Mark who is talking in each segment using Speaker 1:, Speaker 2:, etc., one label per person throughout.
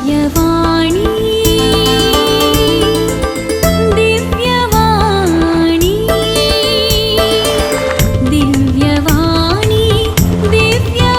Speaker 1: दिव्यवाणी, दिव्यवाणी, दिव्यवाणी, दिव्यवाणी.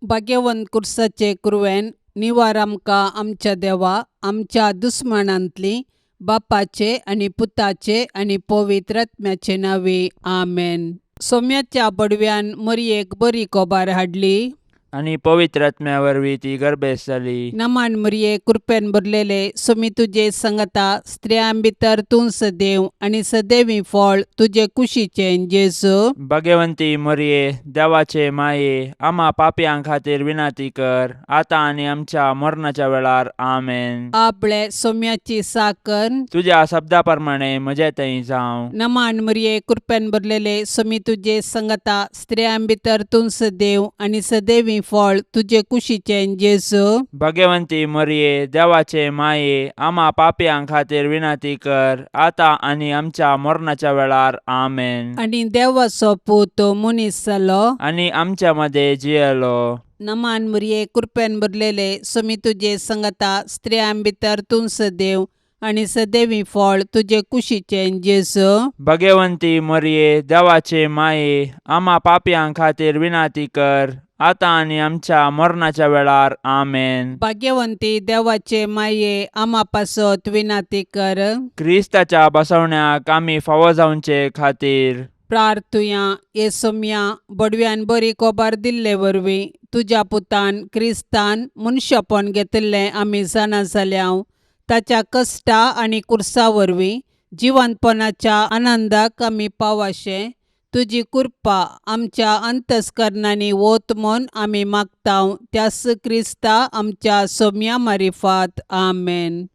Speaker 2: भाग्यवंत कुर्साचे कुरवेन निवार आमकां आमच्या देवा आमच्या दुस्मानांतली बापाचे आनी पुताचे आनी पवित्र आत्म्याचे नांवे आमेन. सोम्याच्या बडव्यान मरयेक बरी कोबार हाडली
Speaker 3: आनी पवित्र आत्म्या वरवीं ती गर्भेस्त जाली.
Speaker 2: नमान मरये, कृपेन भरलेले, सोमी तुजे संगता, स्त्रियां भितर तूं सदैव आनी सदैवी फळ तुजे कुशीचें जेजू.
Speaker 3: भगवंती मरये, देवाचे माये, आमा पापयां खातीर विनंती कर, आतां आनी आमच्या मरणाच्या वेळार. आमेन.
Speaker 2: आपले सोम्याची साकर.
Speaker 3: तुज्या शब्दा प्रमाणे म्हजे थंय जावं.
Speaker 2: नमान मरये, कृपेन भरलेले, सोमी तुजे संगता, स्त्रियां भितर तूं सदैव आनी सदैवी फळ तुजे कुशीचें जेजू.
Speaker 3: भगवंती मरये, देवाचे माये, आमा पापयां खातीर विनंती कर, आतां आनी आमच्या मरणाच्या वेळार. आमेन.
Speaker 2: आनी देवाचो पूत मनीस जालो
Speaker 3: आनी आमच्या मदें जियेलो.
Speaker 2: नमान मरये, कृपेन भरलेले, सोमी तुजे संगता, स्त्रियां भितर तूं सदैव आनी सदैवी फळ तुजे कुशीचें जेजू.
Speaker 3: भगवंती मरये, देवाचे माये, आमा पापयां खातीर विनंती कर, आतां आनी आमच्या मरणाच्या वेळार. आमेन.
Speaker 2: भाग्यवंती देवाचे माये, आमा पासत विनंती कर.
Speaker 3: क्रिस्ताच्या बसवण्याक आमी फावो जावचे खातीर
Speaker 2: प्रार्थुया. हे सोम्या, बडव्यान बरी कोबार दिल्ले वरवीं तुज्या पुतान क्रिस्तान मनशापण घेतिल्लें आमी जाणा जाल्या. ताच्या कश्टा आनी कुर्सा वरवीं जिवंतपणाच्या आनंदाक आमी पावाशें तुजी कृपा आमच्या अंतस्करणांनी वत म्हूण आमी मागता, त्यास क्रिस्ता आमच्या सोम्या मारिफात. आमेन.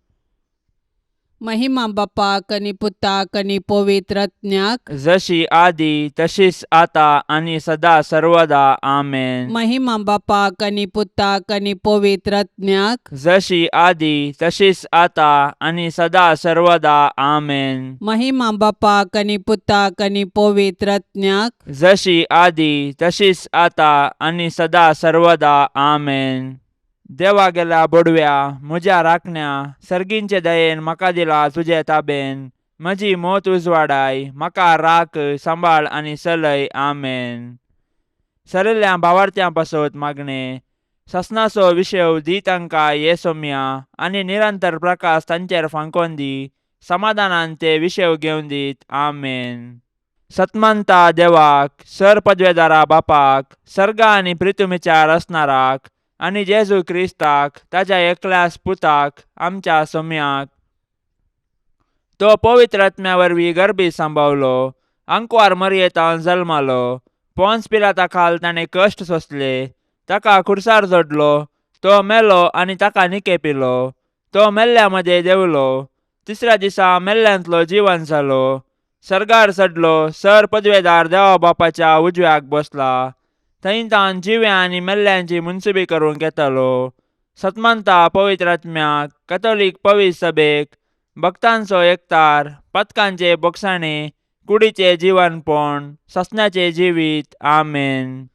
Speaker 2: महिमा बापाक आनी पुताक आनी पवित्र आत्म्याक.
Speaker 3: जशी आदी तशीच आता आनी सदा सर्वदा. आमेन.
Speaker 2: महिमा बापाक आनी पुताक आनी पवित्र आत्म्याक.
Speaker 3: जशी आदी तशीच आता आनी सदा सर्वदा. आमेन.
Speaker 2: महिमा बापाक आनी पुताक आनी पवित्र आत्म्याक.
Speaker 3: जशी आदी तशीच आता आनी सदा सर्वदा. आमेन. देवा गेल्या बडव्या, म्हज्या राखण्या, सर्गींचे दयेन म्हाका दिला तुजे ताबेन. म्हजी मोत उजवाडाय, म्हाका राख, सांबाळ आनी चलय. आमेन. सरिल्ल्या भावार्थ्यां पासत मागणें. ससनाचो विशेव दी तांकां ये सोम्या आनी निरंतर प्रकाश तांचेर फांकोन दी. समाधानान ते विशेव घेवन दीत. आमेन. सतमंता देवाक, सर पदवेदारा बापाक, सर्गा आनी प्रितुमीच्या रचणाराक आनी जेजू क्रिस्ताक ताच्या एकल्याच पुताक, आमच्या सोम्याक, तो पवित्र आत्म्या वरवीं गर्भी सांबावलो, आंकवार मरयेतान जल्मालो, पोन्स पिलाता खाल ताणें कश्ट सोंसले, ताका खुर्सार जोडलो, तो मेलो आनी ताका निकेपिलो, तो मेल्ल्या मदें देंवलो, तिसऱ्या दिसा मेल्ल्यांतलो जिवन जालो, सर्गार चडलो, सर पदवेदार देवा बापाच्या उजव्याक बसला, थंय तावन जिव्या आनी मेल्ल्यांची मुनसुबी करूंक येतालो. सतमंता पवित्र आत्म्याक, कथोलीक पवित्र सभेक, भक्तांचो एकतार, पथकांचे बोगसाणे, कुडीचे जिवनपण, ससण्याचे जिवीत. आमेन.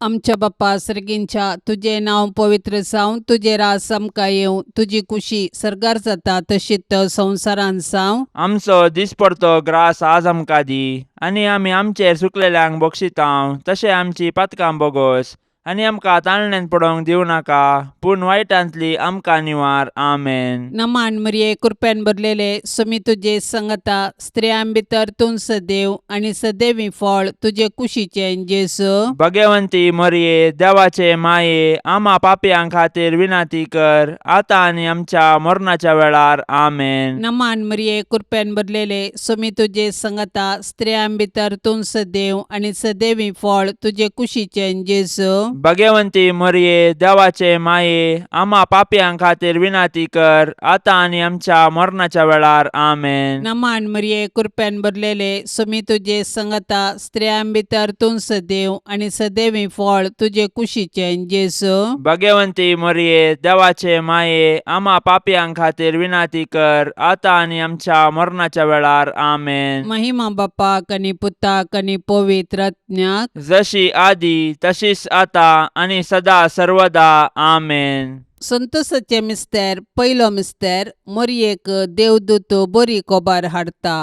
Speaker 2: आमच्या बाप्पा सर्गींच्या, तुजें नांव पवित्र जावं, तुजें राज आमकां येवं, तुजी कुशी सर्गार जाता तशीच संवसारांत जावं.
Speaker 3: आमचो दिसपडतो ग्रास आज आमकां दी आनी आमी आमचेर चुकलेल्यांक बक्षितांव तशें आमची पातकां बोगोस आनी आमकां ताळण्यांत पडोवंक दिवं नाका, पूण वायटांतली आमकां निवार. आमेन.
Speaker 2: नमान मरिये, कृपेन भरलेले, सुमी तुजे संगता, स्त्रियां भितर तूं सदैव आनी सदैवी फळ तुजे कुशीचें जेजू.
Speaker 3: भगवंती मरिये, देवाचे माये, आमा पापयां खातीर विनंती कर, आतां आनी आमच्या मरणाच्या वेळार. आमेन.
Speaker 2: नमान मरिये, कृपेन भरलेले, सुमी तुजे संगता, स्त्रियां भितर तूं सदैव आनी सदैवी फळ तुजे कुशीचें जेजू.
Speaker 3: भगवंती मरिये, देवाचे माये, आमा पापयां खातीर विनंती कर, आतां आनी आमच्या मरणाच्या वेळार. आमेन.
Speaker 2: नमान मरिये, कृपेन भरलेले, सुमी तुजे संगता, स्त्रियां भितर तूं सदैव आनी सदैवी फळ तुजे कुशीचें जेजू.
Speaker 3: भगवंती मरिये, देवाचे माये, आमा पापयां खातीर विनंती कर, आतां आनी आमच्या मरणाच्या वेळार. आमेन.
Speaker 2: महिमा बापाक आनी पुताक आनी पवित्र आत्म्याक.
Speaker 3: जशी आदी तशीच आता आनी सदा सर्वदा आमेन.
Speaker 2: संतोसाचें मिस्तेर. पयलो मिस्तेर. मोरयेक देवदूत बरी कोबार हाडटा.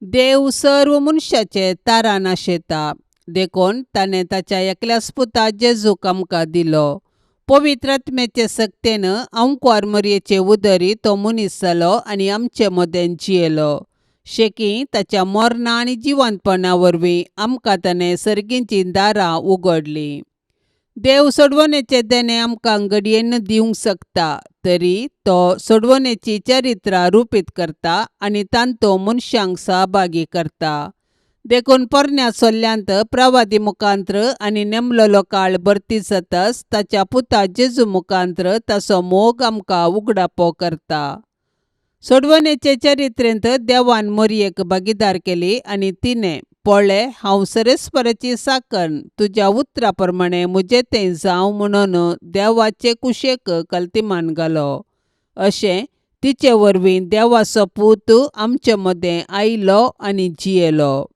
Speaker 2: देव सर्व मनशाचे तारान आशेता, देखून ताणें ताच्या एकल्याच पुता जेजूक आमकां दिलो. पवित्र आत्म्याचे सक्तेन अंकवार मोरयेचे उदरी तो मनीस जालो आनी आमचे मदें जियेलो. शेकी ताच्या मरणा आनी जिवंतपणा वरवीं आमकां ताणें सर्गीचीं दारां उगडलीं. देव सोडवणेचें देणें आमकां घडयेन दिवंक शकता, तरी तो सोडवणेची चरित्रां रुपीत करता आनी तांतो मनशांक सहभागी करता. देखून पोरण्या सोल्ल्यांत प्रवादी मुखांत्र आनी नेमलेलो काळ भरती जातच ताच्या पुता जेजू मुखांत्र ताचो मोग आमकां उगडापो करता. सोडवणेचे चरित्रेंत देवान मोरयेक भागीदार केली आनी तिणें पळय, हांव सरेस्पराची साकण, तुज्या उतरा प्रमाणें म्हजें तें जावं म्हणून देवाचे कुशेक कल्तिमान घालो. अशें तिचे वरवीं देवाचो पूत आमचे मदें आयलो आनी जियेलो.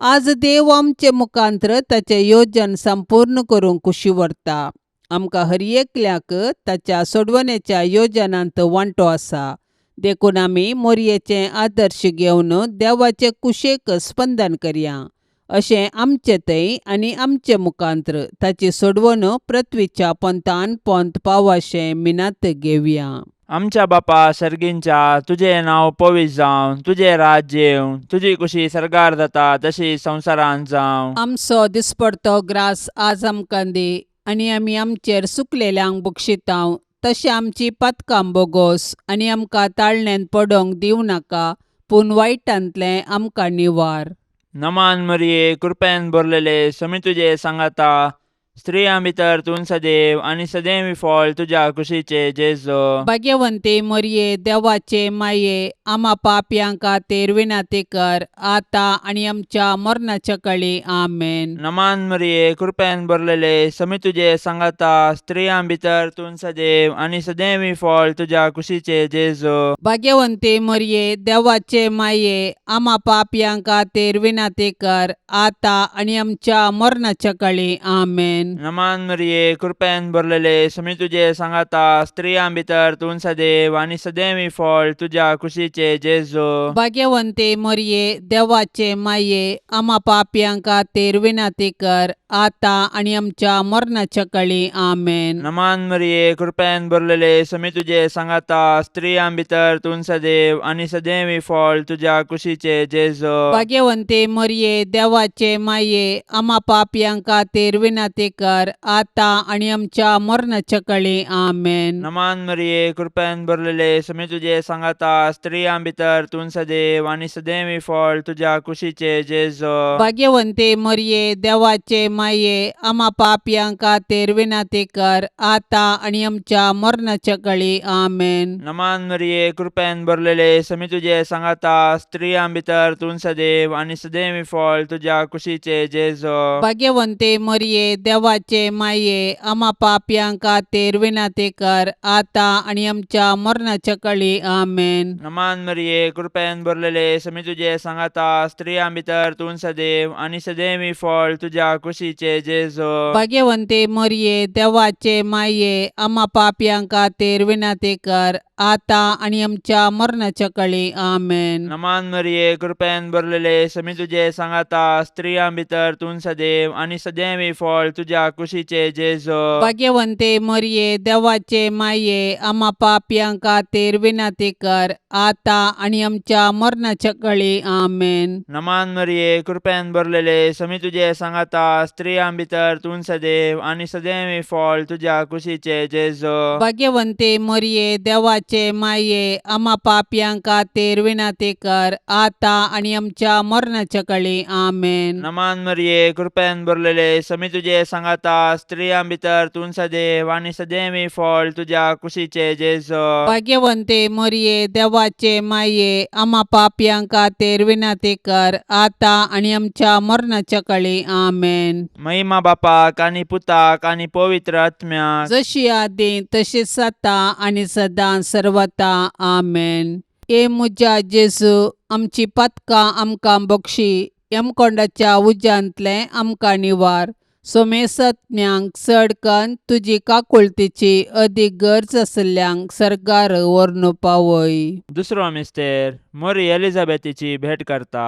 Speaker 2: आज देव आमचे मुखांत्र ताचें योजन संपूर्ण करूंक कुशी व्हरता. आमकां हर एकल्याक ताच्या सोडवणेच्या योजनांत वांटो आसा, देखून आमी मोरयेचें आदर्श घेवन देवाचे कुशेक स्पंदन करया. अशें आमचे थंय आनी आमचे मुखांत्र ताची सोडवण पृथ्वीच्या पोंतान पोंत पावाशें मिनात घेवया.
Speaker 3: आमच्या बापा सर्गींच्या, तुजें नांव पवित्र जावं, तुजें राज्य येवं, तुजी कुशी सर्गार जाता तशी संवसारांत जावं.
Speaker 2: आमचो दिसपडतो ग्रास आज आमकां दी आनी आमी आमचेर सुकलेल्यांक बक्षितांव तशें आमची पातकां बोगोस आनी आमकां ताळण्यांत पडोंक दिवं नाका, पूण वायटांतलें आमकां निवार.
Speaker 3: नमान मरिये, कृपेन भरलेले, समी तुजे सांगाता, स्त्रियां भितर तूं सदैव आनी सदैव फळ तुज्या कुशीचे जेजो.
Speaker 2: भाग्यवंती मोरये, देवाचे माये, आमा पापयां खातीर विनंती कर, आतां आनी आमच्या मरणाच्या कळी. आमेन.
Speaker 3: नमान मरिये, कृपेन भरलेले, समी तुजे सांगाता, स्त्रियां भितर तूं सदैव आनी सदैव फळ तुज्या कुशीचे जेजो.
Speaker 2: भाग्यवंती मोरये, देवाचे माये, आमा पापयां खातीर विनंती कर, आतां आनी आमच्या मरणाच्या कळी. आमेन.
Speaker 3: नमान मरिये, कृपेन भरलेले, समी तुजे सांगाता, स्त्रियां भितर तूं सदैव आनी सदैव फळ तुज्या कुशीचे जेजो.
Speaker 2: भाग्यवंती मोरये, देवाचे माये, आमा पापयां खातीर विनंती कर, आतां आनी आमच्या मरणाच्या कळी. आमेन.
Speaker 3: नमान मरिये, कृपेन भरलेले, समी तुजे सांगाता, स्त्रियां भितर तूं सदैव आनी सदैव फळ तुज्या कुशीचे जेजो.
Speaker 2: भाग्यवंती मोरये, देवाचे माये, आमा पापयां खातीर विनंती कर, आतां आनी आमच्या मरणाच्या कळी. आमेन.
Speaker 3: नमान मरिये, कृपेन भरलेले, समी तुजे सांगाता, स्त्रियां भितर तूं सदैव आनी सदैव फळ तुज्या कुशीचे जेजो.
Speaker 2: भाग्यवंती मोरये, देवाचे माये, आमा पापयां खातीर विनंती कर, आतां आनी आमच्या मरणाच्या कळी. आमेन.
Speaker 3: नमान मरिये, कृपेन भरलेले, समी तुजे सांगाता, स्त्रियां भितर तूं सदैव आनी सदैव फळ तुज्या कुशीचे जेजो.
Speaker 2: भाग्यवंती मोरये, देवाचे माये, आमा पापयां खातीर विनंती कर, आतां आनी आमच्या मरणाच्या कळी. आमेन.
Speaker 3: नमान मरिये, कृपेन भरलेले, समी तुजे सांगाता, स्त्रियां भितर तूं सदैव आनी सदैव फळ तुज्या कुशीचे जेजो.
Speaker 2: भाग्यवंती मोरये, देवाचे माये, आमा पापयां खातीर विनंती कर, आतां आनी आमच्या मरणाच्या कळी. आमेन.
Speaker 3: नमान मरिये, कृपेन भरलेले, समी तुजे सांगाता, स्त्रियां भितर तूं सदैव आनी सदैव फळ तुज्या कुशीचे जेजो.
Speaker 2: भाग्यवंती मोरये, देवाचे माये, आमा पापयां खातीर विनंती कर, आतां आनी आमच्या मरणाच्या कळी. आमेन.
Speaker 3: नमान मरिये, कृपेन भरलेले, समी तुजे सांगाता, स्त्रियां भितर तूं सदैव आनी सदैव फळ तुज्या कुशीचे जेजो.
Speaker 2: भाग्यवंती मोरये, देवाचे माये, आमा पापयां खातीर विनंती कर, आतां आनी आमच्या मरणाच्या कळी. आमेन.
Speaker 3: नमान मरिये, कृपेन भरलेले, समी तुजे सांगाता, स्त्रियां भितर तूं सदैव आनी सदैव फळ तुज्या कुशीचे जेजो.
Speaker 2: भाग्यवंती मोरये, देवाचे माये, आमा पापयां खातीर विनंती कर, आतां आनी आमच्या मरणाच्या कळी. आमेन.
Speaker 3: महिमा बापाक आनी पुताक आनी पवित्र आत्म्याक,
Speaker 2: जशी आदी तशीच आतां आनी सदां सर्वता. आमेन. ए म्हज्या जेजू, आमची पातकां आमकां बक्षी, यमकोंडाच्या उज्यांतलें आमकां निवार. सोमेसत्म्यांक चड कन्न तुजी काकुळतीची अदीक गरज आशिल्ल्यांक सर्गार व्हरून पावय.
Speaker 3: दुसरो मिस्तेर मोरी एलिझाबेथीची भेट करता.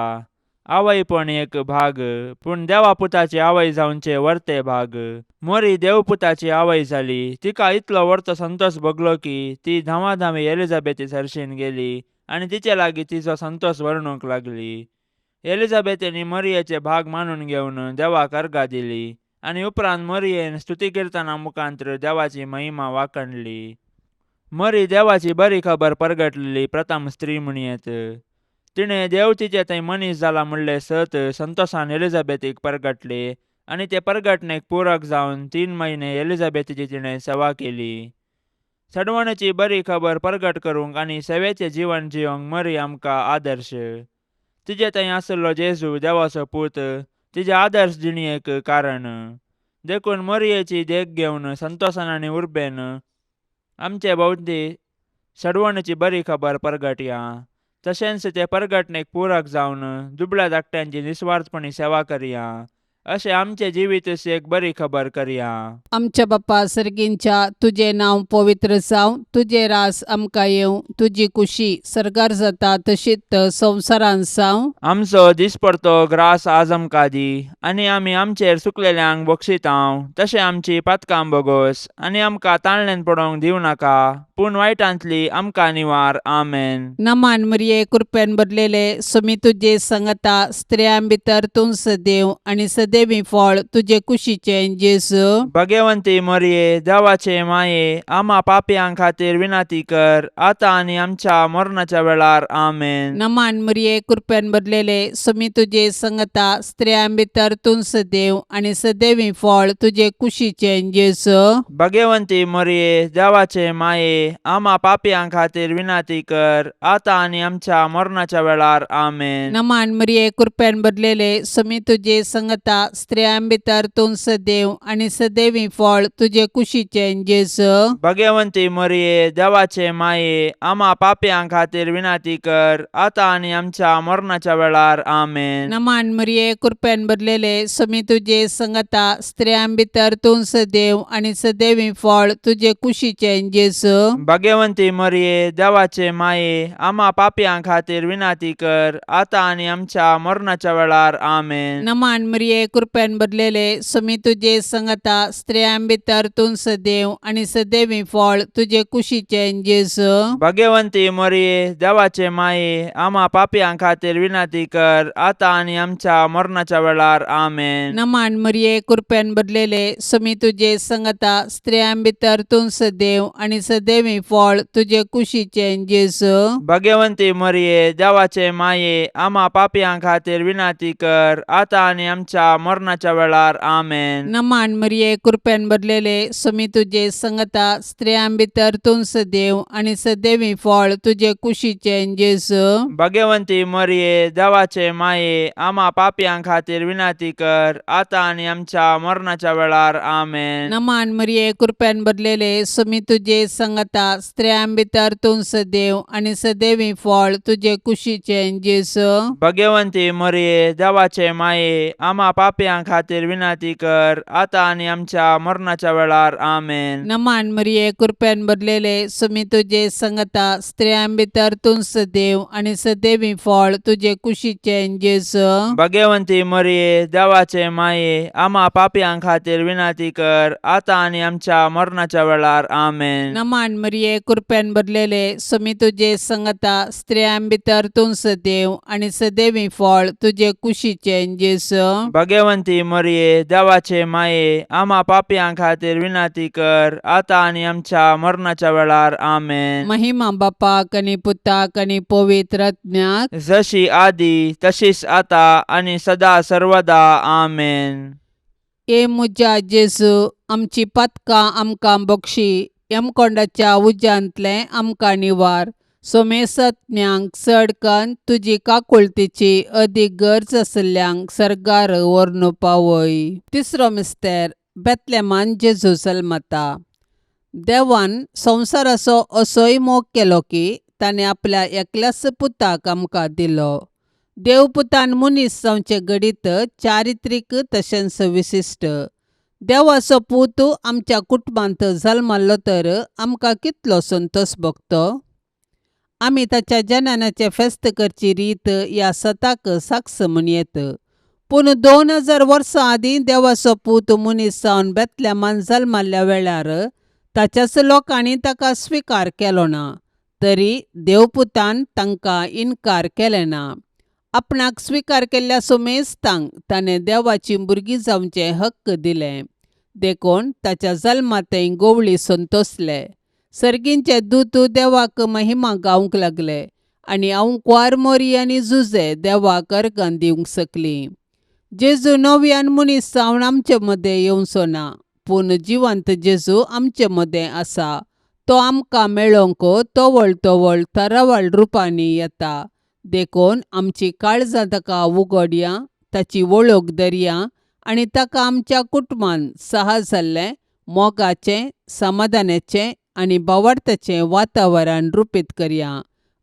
Speaker 3: आवयपण एक भाग, पूण देवा पुताची आवय जावचे वर्ते भाग. मोरी देवपुताची आवय जाली. तिका इतलो वर्तो संतोष भोगलो की ती धांवाधांवी एलिझाबेथी सरशीन गेली आनी तिचे लागीं तिचो संतोष वर्णूंक लागली. एलिझाबेथीन मरियेचे भाग मानून घेवन देवाक अर्गां दिली आनी उपरांत मरियेन स्तुती किर्तना मुखांत्र देवाची महिमा वाखणली. मरी देवाची बरी खबर परगटलेली प्रथम स्त्री म्हणयेत. तिणें देव तिचे थंय मनीस जाला म्हणलें सत संतोषान एलिझाबेथीक परगटले आनी ते परगटणेक पूरक जावन 3 म्हयने एलिझाबेथीची तिणें सेवा केली. सडवणेची बरी खबर परगट करूंक आनी सेवेचें जिवन जियोंक मरी आमकां आदर्श. तिजे थंय आशिल्लो जेजू देवाचो पूत तिजे आदर्श जिणेक कारण. देखून मरियेची देख घेवन संतोषान आनी उर्बेन आमचे भोंवती सडवणेची बरी खबर परगटया. तशेंच ते परगटणेक पूरक जावन दुबळ्या धाकट्यांची निस्वार्थपणी सेवा करया. अशें आमचें जिवीत एक बरी खबर करया.
Speaker 2: आमच्या बापा सर्गींच्या, तुजें नांव पवित्र जावं, तुजें रास आमकां येवं, तुजी कुशी सर्गार जाता तशीच संवसारांत जावं.
Speaker 3: आमचो दिसपडतो ग्रास आज आमकां दी आनी आमी आमचेर चुकलेल्यांक बक्षितांव तशें आमची पातकां बोगोस आनी आमकां ताळण्यान पडोवंक दिवं नाका, पूण वायटांतली आमकां निवार. आमेन.
Speaker 2: नमान मरिये, कृपेन भरलेले, सुमी तुजे संगता, स्त्रियां भितर तूं सदैव आनी सदैवी फळ तुजे कुशीचें जेजू.
Speaker 3: भगवंती मरिये, देवाचे माये, आमा पापयां खातीर विनंती कर, आतां आनी आमच्या मरणाच्या वेळार. आमेन.
Speaker 2: नमान मरिये, कृपेन भरलेले, सुमी तुजे संगता, स्त्रियां भितर तूं सदैव आनी सदैवी फळ तुजे कुशीचें जेजू.
Speaker 3: भगवंती मरिये, देवाचे माये, आमा पापयां खातीर विनंती कर, आतां आनी आमच्या मरणाच्या वेळार. आमेन.
Speaker 2: नमान मरिये, कृपेन भरलेले, सुमी तुजे संगता, स्त्रियां भितर तूं सदैव आनी सदैवी फळ तुजे कुशीचें जेजू.
Speaker 3: भगवंती मरिये, देवाचे माये, आमा पापयां खातीर विनंती कर, आतां आनी आमच्या मरणाच्या वेळार. आमेन.
Speaker 2: नमान मरिये, कृपेन भरलेले, सुमी तुजे संगता, स्त्रियां भितर तूं सदैव आनी सदैवी फळ तुजे कुशीचें जेजू.
Speaker 3: भगवंती मरिये, देवाचे माये, आमा पापयां खातीर विनंती कर, आतां आनी आमच्या मरणाच्या वेळार. आमेन.
Speaker 2: नमान मरिये, कृपेन भरलेले, सुमी तुजे संगता, स्त्रियां भितर तूं सदैव आनी सदैवी फळ तुजे कुशीचें जेजू.
Speaker 3: भगवंती मरिये, देवाचे माये, आमा पापयां खातीर विनंती कर, आतां आनी आमच्या मरणाच्या वेळार. आमेन.
Speaker 2: नमान मरिये, कृपेन भरलेले, सुमी तुजे संगता, स्त्रियां भितर तूं सदैव आनी सदैवी फळ तुजे कुशीचें जेजू.
Speaker 3: भगवंती मरिये, देवाचे माये, आमा पापयां खातीर विनंती कर, आतां आनी आमच्या मरणाच्या वेळार. आमेन.
Speaker 2: नमान मरिये, कृपेन भरलेले, सुमी तुजे संगता, स्त्रियां भितर तूं सदैव आनी सदैवी फळ तुजे कुशीचें जेजू.
Speaker 3: भगवंती मरिये, देवाचे माये, आमा पापयां खातीर विनंती कर, आतां आनी आमच्या मरणाच्या वेळार. आमेन.
Speaker 2: नमान मरिये, कृपेन भरलेले, सुमी तुजे संगता, स्त्रियां भितर तूं सदैव आनी सदैवी फळ तुजे कुशीचें जेजू.
Speaker 3: भगवंती मरिये, देवाचे माये, आमा पापयां खातीर विनंती कर, आतां आनी आमच्या मरणाच्या वेळार. आमेन.
Speaker 2: नमान मरिये, कृपेन भरलेले, सुमी तुजे संगता, स्त्रियां भितर तूं सदैव आनी सदैवी फळ तुजे कुशीचें जेजू.
Speaker 3: भगवंती मरिये, देवाचे माये, आमा पापयां खातीर विनंती कर, आतां आनी आमच्या मरणाच्या वेळार. आमेन.
Speaker 2: नमान मरिये, कृपेन भरलेले, सुमी तुजे संगता, स्त्रियां भितर तूं सदैव आनी सदैवी फळ तुजे कुशीचें जेजू.
Speaker 3: भगवंती मरिये, देवाचे माये, आमा पापयां खातीर विनंती कर, आतां आनी आमच्या मरणाच्या वेळार. आमेन.
Speaker 2: महिमा बापाक आनी पुताक आनी पवित्र आत्म्याक,
Speaker 3: जशी आदी तशीच आता आनी सदा सर्वदा. आमेन.
Speaker 2: ए म्हज्या जेजू, आमची पातकां आमकां बक्षी, यमकोंडाच्या उज्यांतलें आमकां निवार, सोमेसत्म्यांक चड कन्न तुजी काकुळतीची अदीक गरज आशिल्ल्यांक सर्गार व्हरून पावय. तिसरो मिस्तेर, बेतलेमान जेजू जल्मता. देवान संवसाराचो असोय मोग केलो की ताणें आपल्या एकल्याच पुताक आमकां दिलो. देवपुतान मनीस जावचें घडीत चारित्रीक तशेंच विशिश्ट. देवाचो पूत आमच्या कुटुंबांत जल्मल्लो तर आमकां कितलो संतोश भोगतो. आमी ताच्या जननाचें फेस्त करची रीत ह्या सताक साक्ष म्हूण येत. पूण 2000 वर्सां आदीं देवाचो पूत मनीस जावन बेतलेमान जल्मल्ल्या वेळार ताच्याच लोकांनी ताका स्विकार केलो ना, तरी देवपुतान तांकां इनकार केलें ना. आपणाक स्विकार केल्ल्या सुमेस्तांक ताणें देवाचीं भुरगीं जावचें हक्क दिलें. देखून ताच्या जल्मांतय गोवळी संतोसले. सर्गींचे दूत देवाक महिमा गावंक लागले आनी आंवकुवार मोरी आनी जुजे देवाक अर्गां दिवंक शकलीं. जेजू नव्यान मनीस जावन आमचे मदें येवचो ना, पूण जिवंत जेजू आमचे मदें आसा. तो आमकां मेळोवंक तवळ तवळ तरावळ रुपांनी येता. देखून आमची काळजां ताका उगडया, ताची वळख धरया आनी ताका आमच्या कुटुंबान सहज जाल्लें मोगाचें, समाधानाचें आनी भावार्थाचें वातावरण रुपीत करया.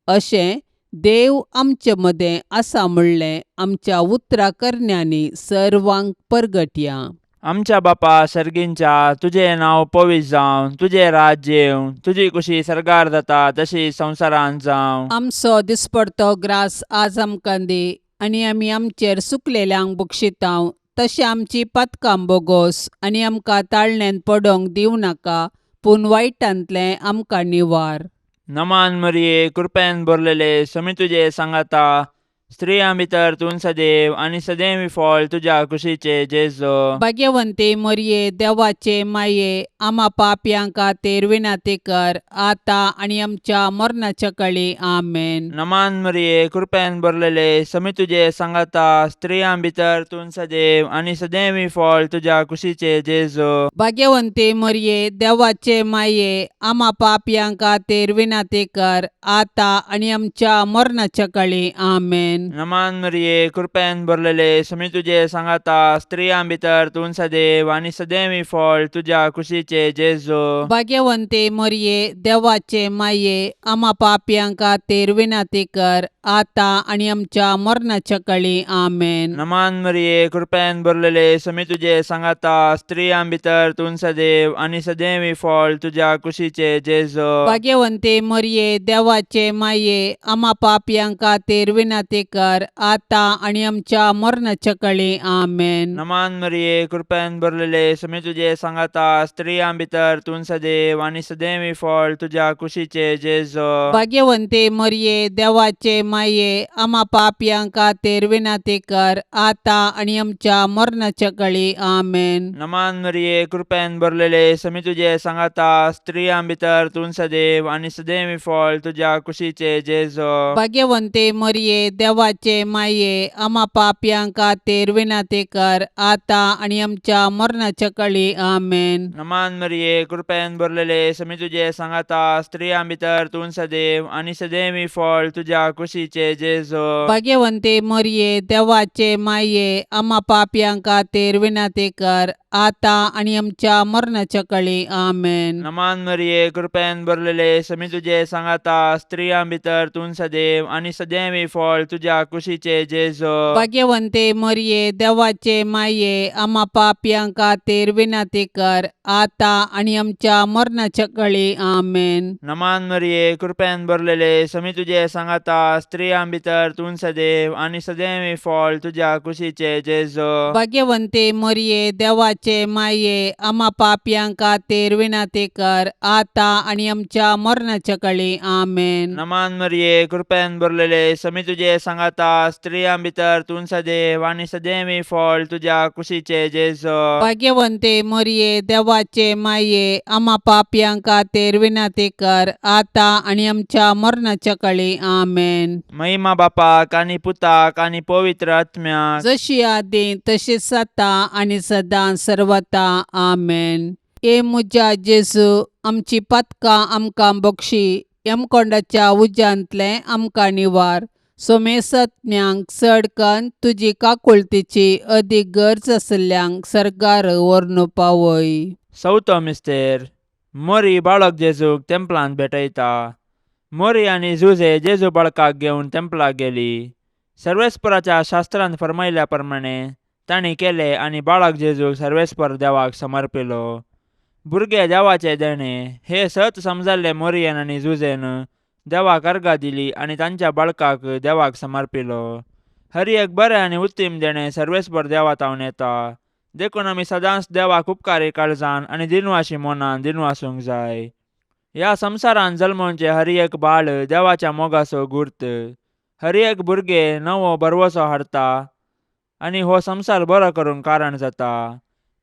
Speaker 2: अशें देव आमचे मदें आसा म्हणलें आमच्या उतरा करण्यांनी सर्वांक परगटया.
Speaker 3: आमच्या बापा सर्गींच्या, तुजें नांव पवित्र जावं, तुजें राज्य येवं, तुजी कुशी सर्गार जाता तशी संवसारांत जावं.
Speaker 2: आमचो दिसपडतो ग्रास आज आमकां दी आनी आमी आमचेर सुकलेल्यांक बक्षितांव तशें आमची पातकां बोगोस आनी आमकां ताळण्यांत पडोंक दिवं नाका, पूण वायटांतलें आमकां निवार.
Speaker 3: नमान मरिये, कृपेन भरलेले, समी तुजे सांगाता, स्त्रियां भितर तूं सदैव आनी सदैव फळ तुज्या कुशीचे जेजो.
Speaker 2: भाग्यवंती मरिये, देवाचे माये, आमा पापयां खातीर विनंती कर आतां आनी आमच्या मरणाच्या कळी. आमेन.
Speaker 3: नमान मरिये, कृपेन भरलेले, समी तुजे सांगाता, स्त्रियां भितर तूं सदैव आनी सदैव फळ तुज्या कुशीचे जेजो.
Speaker 2: भाग्यवंती मरिये, देवाचे माये, आमा पापयां खातीर विनंती कर आतां आनी आमच्या मरणाच्या कळी. आमेन.
Speaker 3: नमान मरिये, कृपेन भरलेले, समी तुजे सांगाता, स्त्रियां भितर तूं सदैव आनी सदैव फळ तुज्या कुशीचे जेजो.
Speaker 2: भाग्यवंती मरिये, देवाचे माये, आमा पापयां खातीर विनंती कर आतां आनी आमच्या मरणाच्या कळी. आमेन.
Speaker 3: नमान मरिये, कृपेन भरलेले, समी तुजे सांगाता, स्त्रियां भितर तूं सदैव आनी सदैव फळ तुज्या कुशीचे जेजो.
Speaker 2: भाग्यवंती मरिये, देवाचे माये, आमा पापयां खातीर विनंती कर आतां आनी आमच्या मरणाच्या कळी. आमेन.
Speaker 3: नमान मरिये, कृपेन भरलेले, समी तुजे सांगाता, स्त्रियां भितर तूं सदैव आनी सदैव फळ तुज्या कुशीचे जेजो.
Speaker 2: भाग्यवंती मरिये, देवाचे माये, आमा पापयां खातीर विनंती कर आतां आनी आमच्या मरणाच्या कळी. आमेन.
Speaker 3: नमान मरिये, कृपेन भरलेले, समी तुजे सांगाता, स्त्रियां भितर तूं सदैव आनी सदैव फळ तुज्या कुशीचे जेजो.
Speaker 2: भाग्यवंती मरिये, देवाचे माये, आमा पापयां खातीर विनंती कर आतां आनी आमच्या मरणाच्या कळी. आमेन.
Speaker 3: नमान मरिये, कृपेन भरलेले, समी तुजे सांगाता, स्त्रियां भितर तूं सदैव आनी सदैव फळ तुज्या कुशीचे जेजो.
Speaker 2: भाग्यवंती मरिये, देवाचे माये, आमा पापयां खातीर विनंती कर आतां आनी आमच्या मरणाच्या कळी. आमेन.
Speaker 3: नमान मरिये, कृपेन भरलेले, समी तुजे सांगाता, स्त्रियां भितर तूं सदैव आनी सदैव फळ तुज्या कुशीचे जेजो.
Speaker 2: भाग्यवंती मरिये, देवाचे माये, आमा पापयां खातीर विनंती कर आतां आनी आमच्या मरणाच्या कळी. आमेन.
Speaker 3: नमान मरिये, कृपेन भरलेले, समी तुजे सांगाता, स्त्रियां भितर तूं सदैव आनी सदैव फळ तुज्या कुशीचे जेजो.
Speaker 2: भाग्यवंती मरिये, देवाचे माये, आमा पापयां खातीर विनंती कर आतां आनी आमच्या मरणाच्या कळी. आमेन.
Speaker 3: नमान मरिये, कृपेन भरलेले, समी तुजे सांगाता, स्त्रियां भितर तूं सदैव आनी सदैव फळ तुज्या कुशीचे जेजो.
Speaker 2: भाग्यवंती मरिये, देवाचे माये, आमा पापयां खातीर विनंती कर आतां आनी आमच्या मरणाच्या कळी. आमेन.
Speaker 3: महिमा बापाक आनी पुताक आनी पवित्र आत्म्याक,
Speaker 2: जशी आदीं तशीच आतां आनी सदां सर्वता. आमेन. हे म्हज्या जेजू, आमची पातकां आमकां बक्षी, यमकोंडाच्या उज्यांतलें आमकां निवार, सोमेसत्म्यांक चड कन्न तुजी काकुळतीची अदीक गरज आशिल्ल्यांक सर्गार व्हरून पावय.
Speaker 3: चवथो मिस्तेर. मोरी बाळक जेजूक तेंपलांत भेटयता. मोरी आनी जुजे जेजू बाळकाक घेवन तेंपलाक गेली. सर्वेस्पराच्या शास्त्रांत फर्मायल्या प्रमाणे तांणी केलें आनी बाळक जेजूक सर्वेस्पर देवाक समर्पिलो. भुरगे देवाचें देणें हें सत समजल्ले मोरयेन आनी जुजेन देवाक अर्गां दिली आनी तांच्या बाळकाक देवाक समर्पिलो. हर एक बरें आनी उत्तीम देणें सर्वेस्पर देवा तावन येता, देखून आमी सदांच देवाक उपकारी काळजान आनी दिनवाशी मनान दिनवासूंक जाय. ह्या संवसारांत जल्मोवचें हर एक बाळ देवाच्या मोगाचो गुर्त. हर एक भुरगें नवो भरवसो हाडटा आनी हो संवसार बरो करूंक कारण जाता.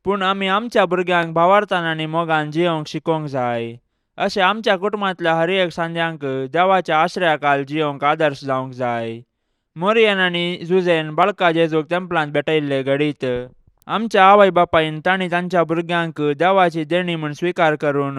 Speaker 3: पूण आमी आमच्या भुरग्यांक भावार्थान आनी मोगान जियोवंक शिकोवंक जाय. अशें आमच्या कुटुंबांतल्या हर एक सांद्यांक देवाच्या आश्रयाखाल जियोवंक आदर्श जावंक जाय. मोरयेन आनी जुजेन बाळका जेजूक तेंपलांत भेटयल्ले घडीत आमच्या आवय बापायन तांणी तांच्या भुरग्यांक देवाची देणी म्हूण स्विकार करून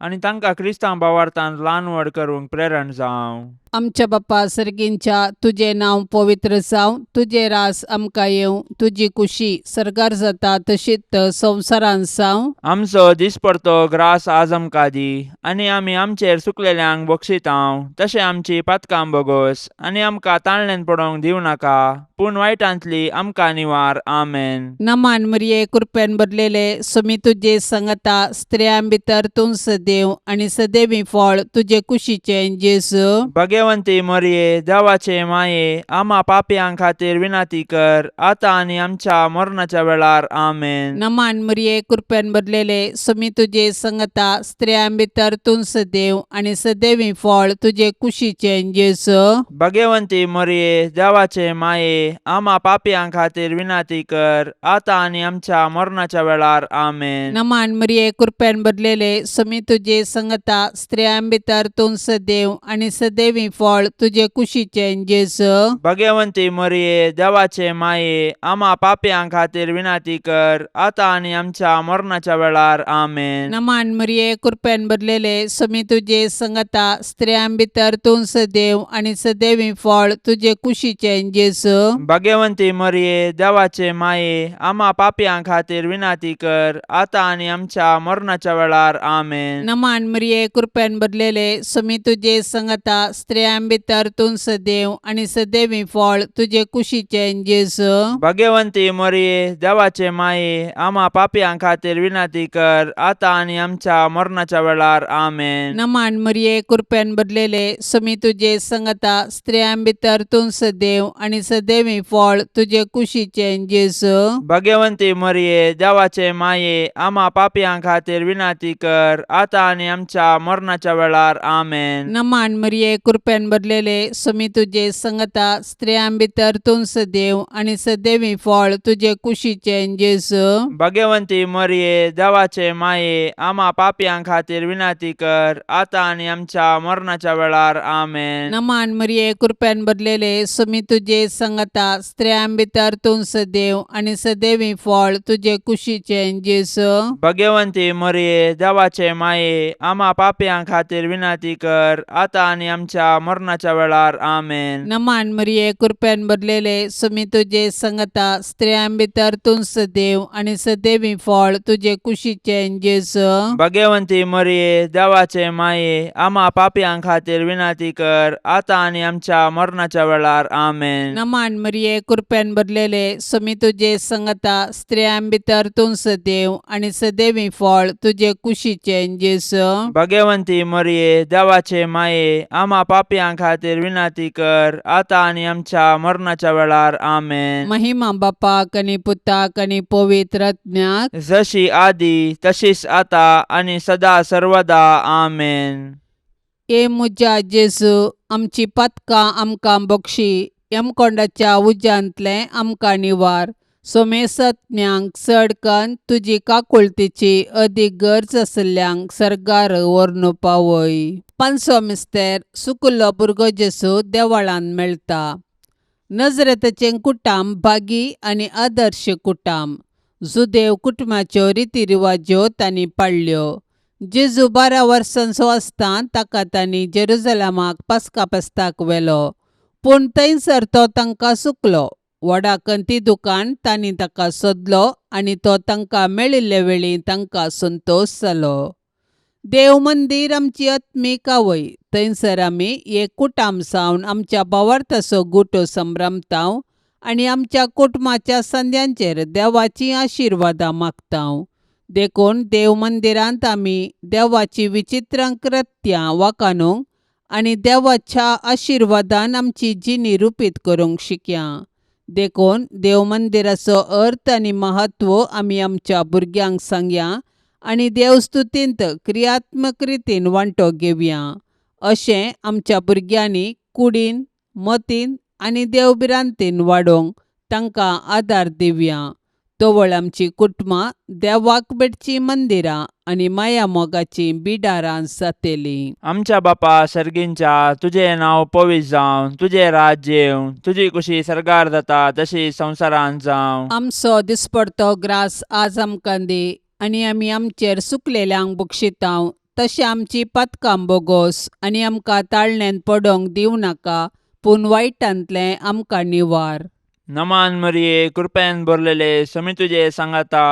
Speaker 3: आनी तांकां क्रिस्तांव भावार्थान ल्हान व्हड करूंक प्रेरण जावं.
Speaker 2: आमच्या बापा सर्गींच्या, तुजें नांव पवित्र जावं, तुजें रास आमकां येवं, तुजी कुशी सर्गार जाता तशीच संवसारांत जावं.
Speaker 3: आमचो दिसपडतो ग्रास आज आमकां दी आनी आमी आमचेर सुकलेल्यांक बक्षितांव तशें आमची पातकां बोगोस आनी आमकां ताळण्यान पडोवंक दिवं नाका, पूण वायटांतली आमकां निवार. आमेन.
Speaker 2: नमान मरिये, कृपेन भरलेले, सुमी तुजे संगता, स्त्रियां भितर तूं सदैव आनी सदैवी फळ तुजे कुशीचें जेजू.
Speaker 3: भगवंती मोरये, देवाचे माये, आमा पापयां खातीर विनंती कर, आतां आनी आमच्या मरणाच्या वेळार. आमेन.
Speaker 2: नमान मरिये, कृपेन भरलेले, सुमी तुजे संगता, स्त्रियां भितर तूं सदैव आनी सदैवी फळ तुजे कुशीचें जेजू.
Speaker 3: भगवंती मोरये, देवाचे माये, आमा पापयां खातीर विनंती कर, आतां आनी आमच्या मरणाच्या वेळार. आमेन.
Speaker 2: नमान मरिये, कृपेन भरलेले, सुमी तुजे संगता, स्त्रियां भितर तूं सदैव आनी सदैवी फळ तुजे कुशीचें जेजू.
Speaker 3: भगवंती मोरये, देवाचे माये, आमा पापयां खातीर विनंती कर, आतां आनी आमच्या मरणाच्या वेळार. आमेन.
Speaker 2: नमान मरिये, कृपेन भरलेले, सुमी तुजे संगता, स्त्रियां भितर तूं सदैव आनी सदैवी फळ तुजे कुशीचें जेजू.
Speaker 3: भगवंती मोरये, देवाचे माये, आमा पापयां खातीर विनंती कर, आतां आनी आमच्या मरणाच्या वेळार. आमेन.
Speaker 2: नमान मरिये, कृपेन भरलेले, सुमी तुजे संगता, स्त्रियां भितर तूं सदैव आनी सदैवी फळ तुजे कुशीचें जेजू.
Speaker 3: भगवंती मोरये, देवाचे माये, आमा पापयां खातीर विनंती कर, आतां आनी आमच्या मरणाच्या वेळार. आमेन.
Speaker 2: नमान मरिये, कृपेन भरलेले, सुमी तुजे संगता, स्त्रियां भितर तूं सदैव आनी सदैवी फळ तुजे कुशीचें जेजू.
Speaker 3: भगवंती मोरये, देवाचे माये, आमा पापयां खातीर विनंती कर, आतां आनी आमच्या मरणाच्या वेळार. आमेन.
Speaker 2: नमान मरिये, कृपेन भरलेले, सुमी तुजे संगता, स्त्रियां भितर तूं सदैव आनी सदैवी फळ तुजे कुशीचें जेजू.
Speaker 3: भगवंती मोरये, देवाचे माये, आमा पापयां खातीर विनंती कर, आतां आनी आमच्या मरणाच्या वेळार. आमेन.
Speaker 2: नमान मरिये, कृपेन भरलेले, सुमी तुजे संगता, स्त्रियां भितर तूं सदैव आनी सदैवी फळ तुजे कुशीचें जेजू.
Speaker 3: भगवंती मोरये, देवाचे माये, आमा पापयां खातीर विनंती कर, आतां आनी आमच्या मरणाच्या वेळार. आमेन.
Speaker 2: नमान मरिये, कृपेन भरलेले, सुमी तुजे संगता, स्त्रियां भितर तूं सदैव आनी सदैवी फळ तुजे कुशीचें जेजू.
Speaker 3: भगवंती मोरये, देवाचे माये, आमा पापयां खातीर विनंती कर, आतां आनी आमच्या मरणाच्या वेळार. आमेन.
Speaker 2: नमान मरिये, कृपेन भरलेले, सुमी तुजे संगता, स्त्रियां भितर तूं सदैव आनी सदैवी फळ तुजे कुशीचें जेजू.
Speaker 3: भगवंती मोरये, देवाचे माये, आमा पापयां खातीर विनंती कर, आतां आनी आमच्या मरणाच्या वेळार. आमेन.
Speaker 2: महिमा बापाक आनी पुताक आनी पवित्र आत्म्याक.
Speaker 3: जशी आदी तशीच आता आनी सदा सर्वदा. आमेन.
Speaker 2: ए म्हज्या जेजू, आमची पातकां आमकां बक्षी, यमकोंडाच्या उज्यांतलें आमकां निवार, सोमेसत्म्यांक चड कन्न तुजी काकुळतीची अदीक गरज आशिल्ल्यांक सर्गार व्हरून पावय. पांचवो मिस्तेर, सुकुल्लो भुरगो जेजू देवळांत मेळटा. नजरेताचें कुटाम भागी आनी आदर्श कुटाम. जुदेव कुटुंबाच्यो रिती रिवाज्यो तांणी पाळ्ळ्यो. जेजू 12 वर्सांचो आसतना ताका तांणी जेरुजलमाक पास्का फेस्ताक व्हेलो, पूण थंयसर तो तांकां चुकलो. व्हडा कंती दुकान तांणी ताका सोदलो आनी तो तांकां मेळिल्ले वेळी तांकां संतोश जालो. देव मंदीर आमची आत्मीक आवय, थंयसर आमी एक कुटाम जावन आमच्या भावार्थाचो गुटो संभ्रमताव आनी आमच्या कुटुंबाच्या संद्यांचेर देवाचीं आशिर्वादां मागता. देखून देव मंदिरांत आमी देवाची विचित्र कृत्यां वाखाणूंक आनी देवाच्या आशिर्वादान आमची जिणी रुपीत करूंक शिकया. देखून देव मंदिराचो अर्थ आनी म्हत्व आमी आमच्या भुरग्यांक सांगया आनी देवस्तुतींत क्रियात्मक रितीन वांटो घेवया. अशें आमच्या भुरग्यांनी कुडीन, मतीन आनी देवभिरांतीन वाडोवंक तांकां आदार दिवया. तवळ आमची कुटुंबां देवाक भेटचीं मंदिरां आनी माया मोगाचीं बिडारां जातलीं.
Speaker 3: आमच्या बापा सर्गींच्या, तुजें नांव पवित्र जावं, तुजें राज्य येवं, तुजी कुशी सर्गार जाता तशी संवसारांत जावं.
Speaker 2: आमचो दिसपडतो ग्रास आज आमकां दी आनी आमी आमचेर सुकलेल्यांक बक्षितांव तशें आमची पातकां बोगोस आनी आमकां ताळण्यांत पडोवंक दिवं नाका, पूण वायटांतलें आमकां निवार.
Speaker 3: नमान मरिये, कृपेन भरलेले, समी तुजे सांगाता,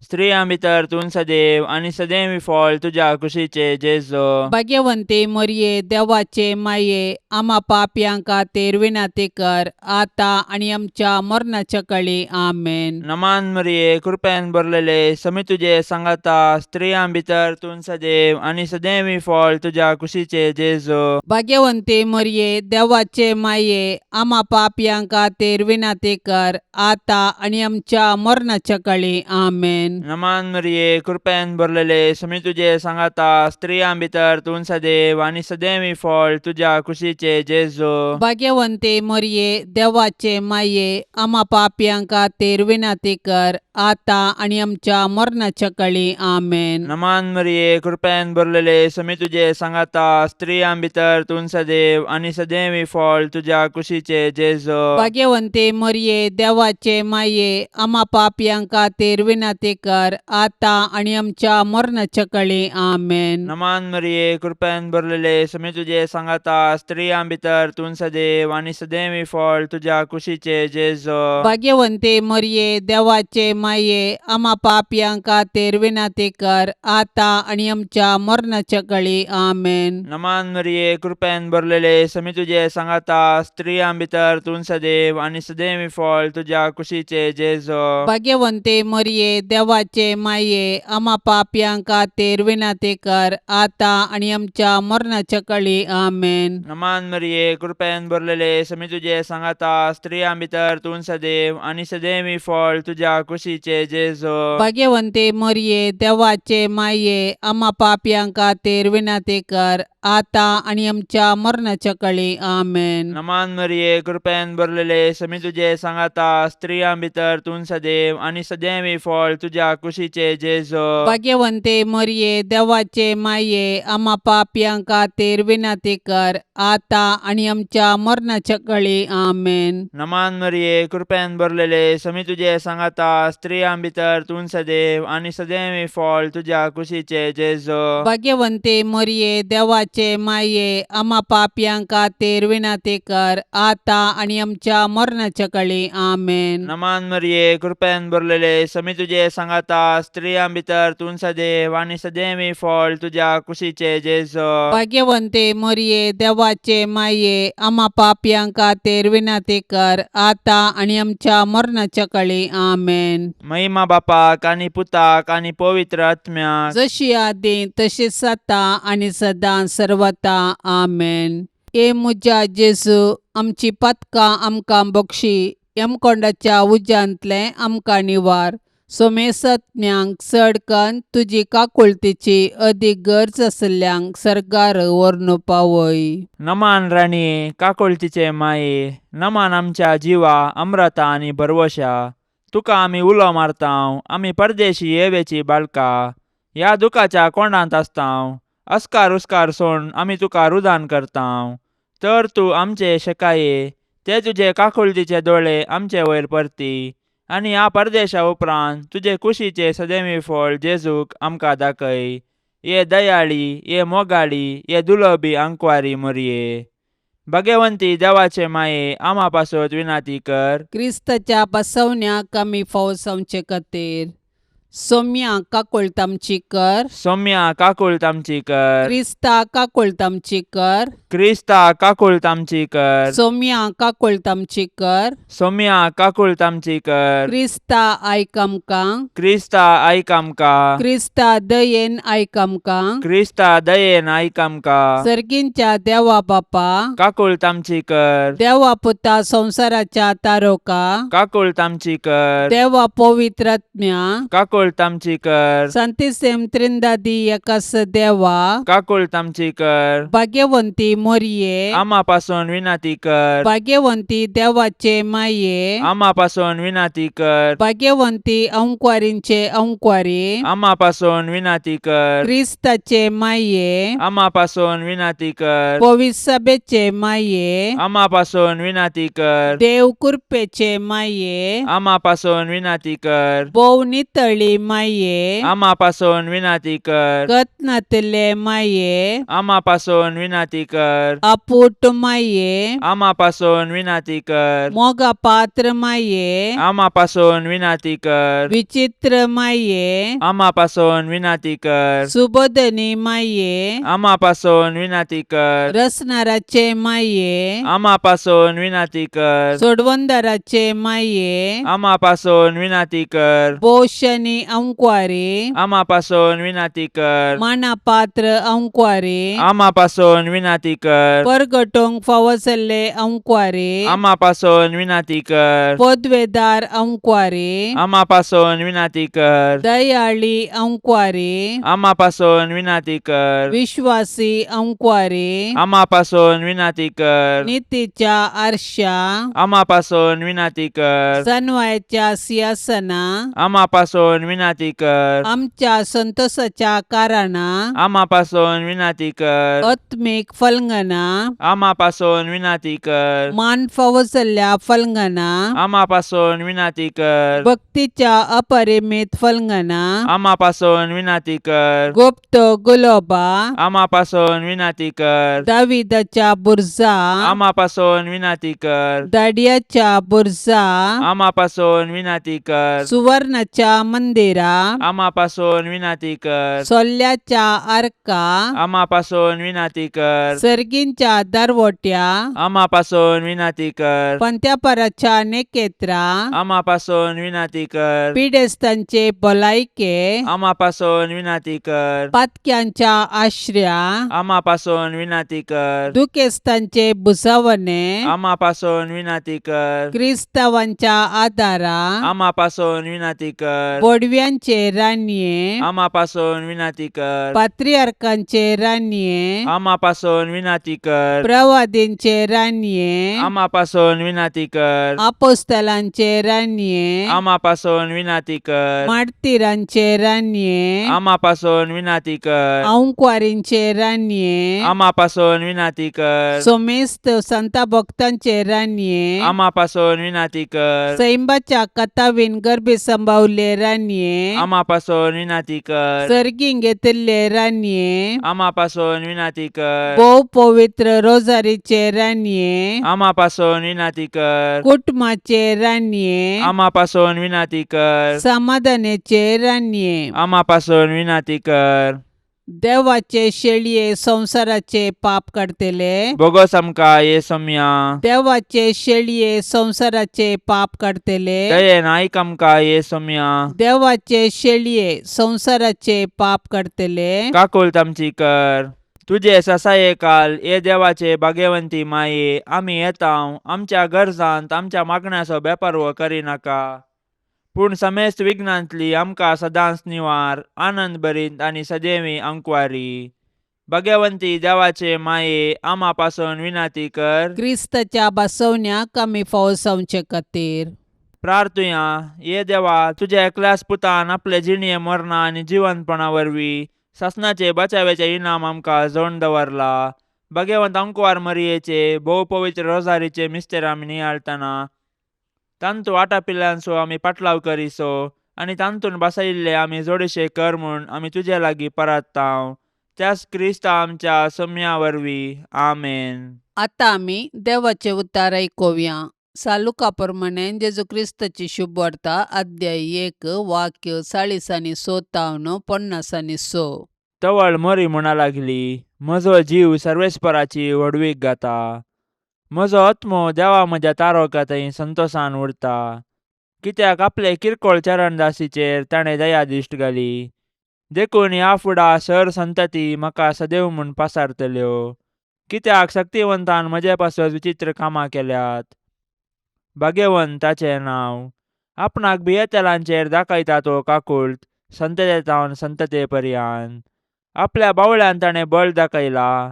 Speaker 3: स्त्रियां भितर तूं सदैव आनी सदैव फळ तुज्या कुशीचे जेजो.
Speaker 2: भाग्यवंती मरये, देवाचे माये, आमा पापयां खातीर विनंती कर, आतां आनी आमच्या मरणाच्या कळी. आमेन.
Speaker 3: नमान मरिये, कृपेन भरलेले, समी तुजे सांगाता, स्त्रियां भितर तूं सदैव आनी सदैव फळ तुज्या कुशीचे जेजो.
Speaker 2: भाग्यवंती मरये, देवाचे माये, आमा पापयां खातीर विनंती कर, आतां आनी आमच्या मरणाच्या कळी. आमेन.
Speaker 3: नमान मरिये, कृपेन भरलेले, समी तुजे सांगाता, स्त्रियां भितर तूं सदैव आनी सदैव फळ तुज्या कुशीचे जेजो.
Speaker 2: भाग्यवंती मरये, देवाचे माये, आमा पापयां खातीर विनंती कर, आतां आनी आमच्या मरणाच्या कळी. आमेन.
Speaker 3: नमान मरिये, कृपेन भरलेले, समी तुजे सांगाता, स्त्रियां भितर तूं सदैव आनी सदैव फळ तुज्या कुशीचे जेजो.
Speaker 2: भाग्यवंती मरये, देवाचे माये, आमा पापयां खातीर विनंती कर, आतां आनी आमच्या मरणाच्या कळी. आमेन.
Speaker 3: नमान मरिये, कृपेन भरलेले, समी तुजे सांगाता, स्त्रियां भितर तूं सदैव आनी सदैव फळ तुज्या कुशीचे जेजो.
Speaker 2: भाग्यवंती मरये, देवाचे माये, आमा पापयां खातीर विनंती कर, आतां आनी आमच्या मरणाच्या कळी. आमेन.
Speaker 3: नमान मरिये, कृपेन भरलेले, समी तुजे सांगाता, स्त्रियां भितर तूं सदैव आनी सदैव फळ तुज्या कुशीचे जेजो.
Speaker 2: भाग्यवंती मरये, देवाचे माये, आमा पापयां खातीर विनंती कर, आतां आनी आमच्या मरणाच्या कळी. आमेन.
Speaker 3: नमान मरिये, कृपेन भरलेले, समी तुजे सांगाता, स्त्रियां भितर तूं सदैव आनी सदैव फळ तुज्या कुशीचे जेजो.
Speaker 2: भाग्यवंती मरये, देवाचे माये, आमा पापयां खातीर विनंती कर, आतां आनी आमच्या मरणाच्या कळी. आमेन.
Speaker 3: नमान मरिये, कृपेन भरलेले, समी तुजे सांगाता, स्त्रियां भितर तूं सदैव आनी सदैव फळ तुज्या कुशीचे जेजो.
Speaker 2: भाग्यवंती मरये, देवाचे माये, आमा पापयां खातीर विनंती कर, आतां आनी आमच्या मरणाच्या कळी. आमेन.
Speaker 3: नमान मरिये, कृपेन भरलेले, समी तुजे सांगाता, स्त्रियां भितर तूं सदैव आनी सदैव फळ तुज्या कुशीचे जेजो.
Speaker 2: भाग्यवंती मरये, देवाचे माये, आमा पापयां खातीर विनंती कर, आतां आनी आमच्या मरणाच्या कळी. आमेन.
Speaker 3: नमान मरिये, कृपेन भरलेले, समी तुजे सांगाता, स्त्रियां भितर तूं सदैव आनी सदैव फळ तुज्या कुशीचे जेजो.
Speaker 2: भाग्यवंती मरये, देवाचे माये, आमा पापयां खातीर विनंती कर, आतां आनी आमच्या मरणाच्या कळी. आमेन.
Speaker 3: महिमा बापाक आनी पुताक आनी पवित्र आत्म्याक,
Speaker 2: जशी आदी तशीच आतां आनी सदां सर्वता. आमेन. ए म्हज्या जेजू, आमची पातकां आमकां बक्षी, यमकोंडाच्या उज्यांतलें आमकां निवार, सोमेसत्म्यांक चड कन्न तुजी काकुळतीची अदीक गरज आशिल्ल्यांक सर्गार व्हरून पावय.
Speaker 3: नमान राणये, काकुळतीचे माये, नमान आमच्या जिवा अमृता आनी भरवशा, तुका आमी उलो मारतांव, आमी परदेशी येवेची बाळका, ह्या दुखाच्या कोंडांत आसतांव, अस्कार उस्कार सोड आमी तुका रुदान करतांव, तर तूं आमचे शेकाये ते तुजे काकुळतीचे दोळे आमचे वयर परती आनी ह्या परदेशा उपरांत तुजे कुशीचे सदैवी फळ जेजूक आमकां दाखय. ये दयाळी, ये मोगाळी, ये दुलबी आंकवारी मोरये, भगवंती देवाचे माये, आमा पासत विनाती कर.
Speaker 2: क्रिस्ताच्या बसवण्याक आमी फाव जावचे खातीर. सोम्या काकुळट आमची कर.
Speaker 3: सोम्या काकुळट आमची कर.
Speaker 2: क्रिस्ता काकुळट आमची कर.
Speaker 3: क्रिस्ता काकुळट आमची कर.
Speaker 2: सोम्या काकुळट आमची कर.
Speaker 3: सोम्या काकुळट आमची कर.
Speaker 2: क्रिस्ता आयक आमकां.
Speaker 3: क्रिस्ता आयक आमकां.
Speaker 2: क्रिस्ता दयेन आयक आमकां.
Speaker 3: क्रिस्ता दयेन आयक आमकां.
Speaker 2: सर्गींच्या देवा बापा,
Speaker 3: काकुळट आमची कर.
Speaker 2: देवा पुता संवसाराच्या तारोका,
Speaker 3: काकुळट आमची कर.
Speaker 2: देवा पवित्रात्म्या,
Speaker 3: काकुळट आमची कर.
Speaker 2: संतिसेम त्रिंदादी एकास देवा,
Speaker 3: काकुळट आमची कर.
Speaker 2: भाग्यवंती मोरये,
Speaker 3: आमा पासून विनंती कर.
Speaker 2: भाग्यवंती देवाचे माये,
Speaker 3: आमा पासून विनंती कर.
Speaker 2: भाग्यवंती अंकवारींचे अंकवारी,
Speaker 3: आमा पासून विनंती कर.
Speaker 2: क्रिस्ताचे माये,
Speaker 3: आमा पासून विनंती कर.
Speaker 2: पविसभेचे माये,
Speaker 3: आमा पासून विनंती कर.
Speaker 2: देव कृपेचे माये,
Speaker 3: आमा पासून विनंती कर.
Speaker 2: भोव नितळी माये,
Speaker 3: आमा पासून विनंती कर.
Speaker 2: गत नातिल्ले माये,
Speaker 3: आमा पासून विनंती कर.
Speaker 2: आपूट माये,
Speaker 3: आमा पासून विनंती कर.
Speaker 2: मोगा पात्र माये,
Speaker 3: आमा पासून विनंती कर.
Speaker 2: विचित्र माये,
Speaker 3: आमा पासून विनंती कर.
Speaker 2: सुबोधनी माये,
Speaker 3: आमा पासून विनंती कर.
Speaker 2: रसनाराचे माये,
Speaker 3: आमा पासून विनंती कर.
Speaker 2: सोडवंदाराचे माये,
Speaker 3: आमा पासून विनंती कर.
Speaker 2: पोशनी अंकवारी,
Speaker 3: आमा पासून विनंती कर.
Speaker 2: माना पात्र अंकवारी,
Speaker 3: आमा पासून विनंती कर.
Speaker 2: परगटोंक फावो जाल्ले अंकवारी,
Speaker 3: आमा पासून विनंती कर.
Speaker 2: पदवेदार अंकवारी,
Speaker 3: आमा पासून विनंती कर.
Speaker 2: दयाळी अंकवारी,
Speaker 3: आमा पासून विनंती कर.
Speaker 2: विश्वासी अंकवारी,
Speaker 3: आमा पासून विनंती कर.
Speaker 2: नितीच्या आरशा,
Speaker 3: आमा पासून विनंती कर.
Speaker 2: सनवायच्या सिंहासना,
Speaker 3: आमा पासून विनंती कर.
Speaker 2: आमच्या संतोषाच्या कारणा,
Speaker 3: आमा पासून विनंती कर.
Speaker 2: आत्मीक फलंगना,
Speaker 3: आमा पासून विनंती कर.
Speaker 2: मान फावो जाल्ल्या फलंगना,
Speaker 3: आमा पासून विनंती कर.
Speaker 2: भक्तीच्या अपरिमित फलंगना,
Speaker 3: आमा पासून विनंती कर.
Speaker 2: गुप्त गुलोबा,
Speaker 3: आमा पासून विनंती कर.
Speaker 2: दाविदाच्या बुरजा,
Speaker 3: आमा पासून विनंती कर.
Speaker 2: दाडियाच्या बुरजा,
Speaker 3: आमा पासून विनंती कर.
Speaker 2: सुवर्णाच्या मंदिरा,
Speaker 3: आमा पासून विनंती कर.
Speaker 2: सोल्ल्याच्या आर्का,
Speaker 3: आमा पासून विनंती कर.
Speaker 2: सर्गींच्या दरवट्या,
Speaker 3: आमा पासून विनंती कर.
Speaker 2: पंत्यापराच्या नेकेत्रा,
Speaker 3: आमा पासून विनंती कर.
Speaker 2: पिडेस्तांचे भलायके,
Speaker 3: आमा पासून विनंती कर.
Speaker 2: पातक्यांच्या आश्र्या,
Speaker 3: आमा पासून विनंती कर.
Speaker 2: दुखेस्तांचे भुजावणे,
Speaker 3: आमा पासून विनंती कर.
Speaker 2: क्रिस्तावांच्या आदारा,
Speaker 3: आमा पासून विनंती कर.
Speaker 2: बोडव्यांचे रानये,
Speaker 3: आमा पासून विनंती कर.
Speaker 2: पात्रियार्कांचे रानये,
Speaker 3: आमा पासून विनंती कर.
Speaker 2: प्रवादींचे रानये,
Speaker 3: आमा पासून विनंती कर.
Speaker 2: आपोस्तलांचे रानये,
Speaker 3: आमा पासून विनंती कर.
Speaker 2: मार्तिरांचे रानये,
Speaker 3: आमा पासून विनंती कर.
Speaker 2: अंकवारींचे रानये,
Speaker 3: आमा पासून विनंती कर.
Speaker 2: सोमेस्त संता भक्तांचे रानये,
Speaker 3: आमा पासून विनंती कर.
Speaker 2: सैंबाच्या कथावीन गर्भी संभावले रानये,
Speaker 3: आमा पासून विनंती कर.
Speaker 2: सर्गीं घेतिल्ले रानये,
Speaker 3: आमा पासून विनंती कर.
Speaker 2: भोव पवित्र रोजारीचे रानये,
Speaker 3: आमा पासून विनंती कर.
Speaker 2: कुटुंबाचे रानये,
Speaker 3: आमा पासून विनंती कर.
Speaker 2: समाधानाचे रानये,
Speaker 3: आमा पासून विनंती कर.
Speaker 2: देवाचे शेळये संवसाराचे पाप काडतले,
Speaker 3: बोगस आमकां ये सोम्या.
Speaker 2: देवाचे शेळये संवसाराचे पाप काडतले,
Speaker 3: दयेन आयक आमकां ये सोम्या.
Speaker 2: देवाचे शेळये संवसाराचे पाप काडतले,
Speaker 3: काकुळट आमची कर. तुजे ससाये काल ये देवाचे भाग्यवंती माये, आमी येता आमच्या गरजांत आमच्या मागण्याचो बेपारवो करिनाका, पूण समेस्त विघ्नांतली आमकां सदांच निवार, आनंद भरीत आनी सदैवी अंकवारी. भाग्यवंती देवाचे माये, आमा पासून विनंती कर.
Speaker 2: क्रिस्ताच्या बसवण्याक आमी फावो जावचे खातीर.
Speaker 3: प्रार्थुया. ये देवा, तुज्या एकल्याच पुतान आपले जिणये मरणा आनी जिवंतपणा वरवीं सासणाचे बचाव्याचे इनाम आमकां जोडून दवरला. भाग्यवंत अंकवार मरियेचे भोव पवित्र रोजारीचे मिस्तेर आमी नियाळतना तांतू आटापिल्ल्यांचो आमी पाटलाव करिसो आनी तांतून बसयिल्ले आमी जोडशे कर म्हूण आमी तुजे लागीं परत्तांव, त्याच क्रिस्ता आमच्या सम्या वरवीं. आमेन.
Speaker 2: आतां आमी देवाचें उतार आयकुया. सालुका प्रमाणे जेजू क्रिस्ताची शुभवार्ता अध्याय एक वाक्य 40 आनी 6 तावन 50 आनी 6.
Speaker 3: तवळ मोरी म्हणा लागली, म्हजो जीव सर्वेस्पराची व्हडवीक गाता. म्हजो आत्मो देवा म्हज्या तारोका थंय संतोसान उरता. कित्याक आपले किरकोळ चरणदासीचेर ताणें दया दिश्ट घाली. देखून ह्या फुडा सर संतती म्हाका सदैव म्हूण पासारतल्यो. कित्याक शक्तिवंतान म्हजे पासत विचित्र कामां केल्यात. भाग्यवंत ताचें नांव. आपणाक भियेतल्यांचेर दाखयता तो काकुळट संतते तावन संतते पर्यान. आपल्या बावळ्यान ताणें बळ दाखयला.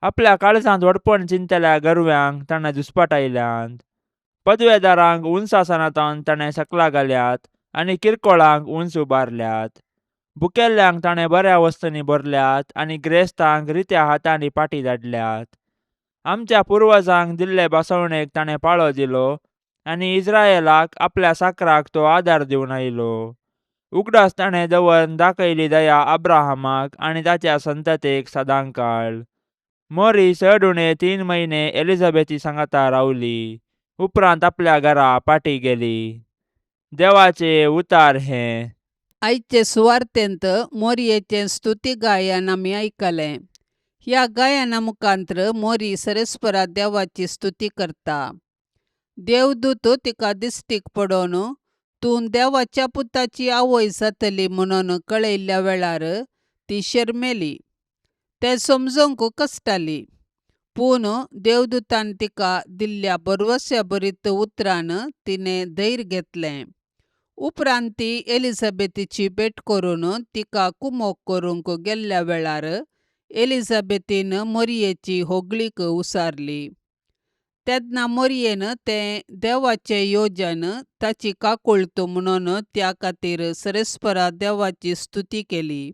Speaker 3: आपल्या काळजांत व्हडपण चिंतल्या गर्व्यांक ताणें दुस्पाटायल्यांत. पदवेदारांक उंच आसनातावन ताणें सकला घाल्यात आनी किरकोळांक उंच उबारल्यात. भुकेल्ल्यांक ताणें बऱ्या वस्तूंनी भरल्यात आनी ग्रेस्तांक रित्या हातांनी पाटी धाडल्यात. आमच्या पुर्वजांक दिल्ले बसवणेक ताणें पाळो दिलो आनी इस्रायलाक आपल्या साकराक तो आदार दिवन आयलो. उगडास ताणें दवरून दाखयली दया अब्राहमाक आनी ताच्या संततेक सदांकाळ. मोरी चड उणे 3 म्हयने एलिझाबेथी सांगाता रावली. उपरांत आपल्या घरा पाटी गेली. देवाचे उतार हें.
Speaker 2: आयचे सुवार्तेंत मोरयेचें स्तुती गायन आमी आयकलें. ह्या गायना मुखांत्र मोरी सरस्परा देवाची स्तुती करता. देवदूत तिका दिश्टीक पडोवन तूं देवाच्या पुताची आवय जातली म्हणून कळयल्ल्या वेळार ती शर्मेली. तें समजूंक कश्टाली. पूण देवदूतान तिका दिल्ल्या भरवश्या भरीत उतरान तिणें धैर्य घेतलें. उपरांत ती एलिझाबेथीची भेट करून तिका कुमोक करूंक गेल्ल्या वेळार एलिझाबेथीन मोरयेची होगळीक उसारली. तेन्ना मोरयेन तें देवाचें योजन ताची काकुळट म्हणून त्या खातीर सरस्परा देवाची स्तुती केली.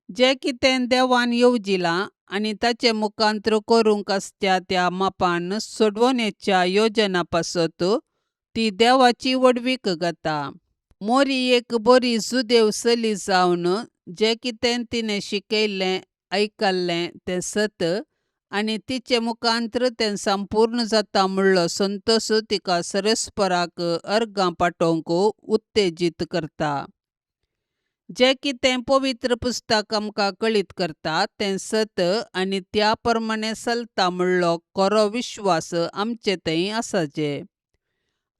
Speaker 2: जें कितें देवान येवजिलां आनी ताचे मुखांत्र करूंक आसता त्या मापान सोडवणेच्या योजना पासत ती देवाची व्हडवीक गाता. मोरी एक बरी जुदेव चली जावन जें कितें तिणें शिकयल्लें आयकल्लें तें सत आनी तिचे मुखांत्र तें संपूर्ण जाता म्हणलो संतोश तिका सरस्पराक अर्गां पाठोवंक उत्तेजीत करता. जें कितें पवित्र पुस्तक आमकां कळीत करता तें सत आनी त्या प्रमाणे चलता म्हणलो खरो विश्वास आमचे थंय आसाचे.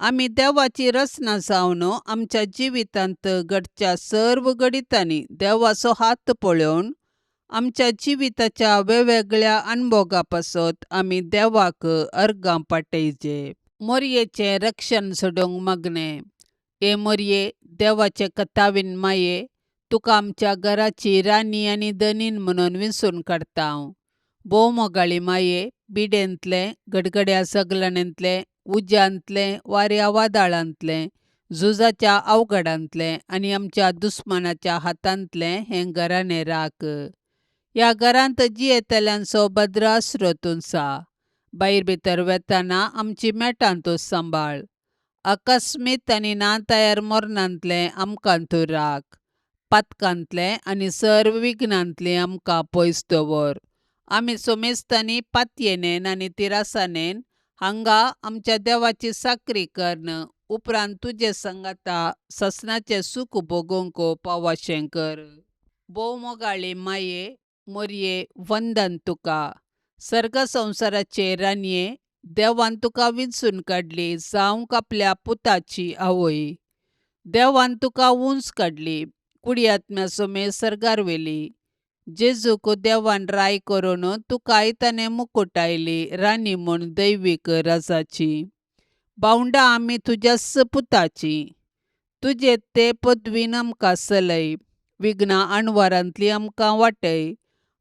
Speaker 2: आमी देवाची रचना जावन आमच्या जिवितांत घडच्या सर्व घडितांनी देवाचो हात पळोवन आमच्या जिविताच्या वेगवेगळ्या अणभोगा पासत आमी देवाक अर्गां पाटयचे. मोरयेचें रक्षण सोडोवंक मागणें. हे मोरये देवाचे कथावीन माये तुका आमच्या घराची राणी आनी धनीन म्हणून विंचून काडटा हांव. भोव मोगाळी माये बिडेंतलें गडगड्या सगळ्यांतलें उज्यांतलें वाऱ्या वादळांतलें झुजाच्या अवघडांतलें आनी आमच्या दुस्मानाच्या हातांतलें हें घराणें राख. ह्या घरांत जियेतल्यांचो भद्र आसरो तुमचा. भायर भितर वेताना आमची मेटां तूं सांबाळ. अकस्मीत आनी ना तयार मरणांतलें आमकां तूं राख. पातकांतलें आनी सर्व विघ्नांतलें आमकां पयस दवर. आमी सोमेस्तांनी पातयेनेन आनी तिरासानेन हांगा आमच्या देवाची साकरी कर्ण उपरांत तुजे संगाता ससनाचें सूख भोगोवंक पावाशें कर. भोव मोगाळी माये मोरये वंदन तुका. सर्ग संवसाराचे राणये देवान तुका विंचून काडली जावंक आपल्या पुताची आवय. देवान तुका उंच काडली कुडी आत्म्या सर्गार व्हेली. जेजूक देवान राय करून तुकाय ताणें मुकुटायली राणी म्हूण दैवीक राजाची. भावंडां आमी तुज्याच पुताची. तुजे ते पदवीन आमकां चलय. विघ्नां अणवारांतली आमकां वाटय.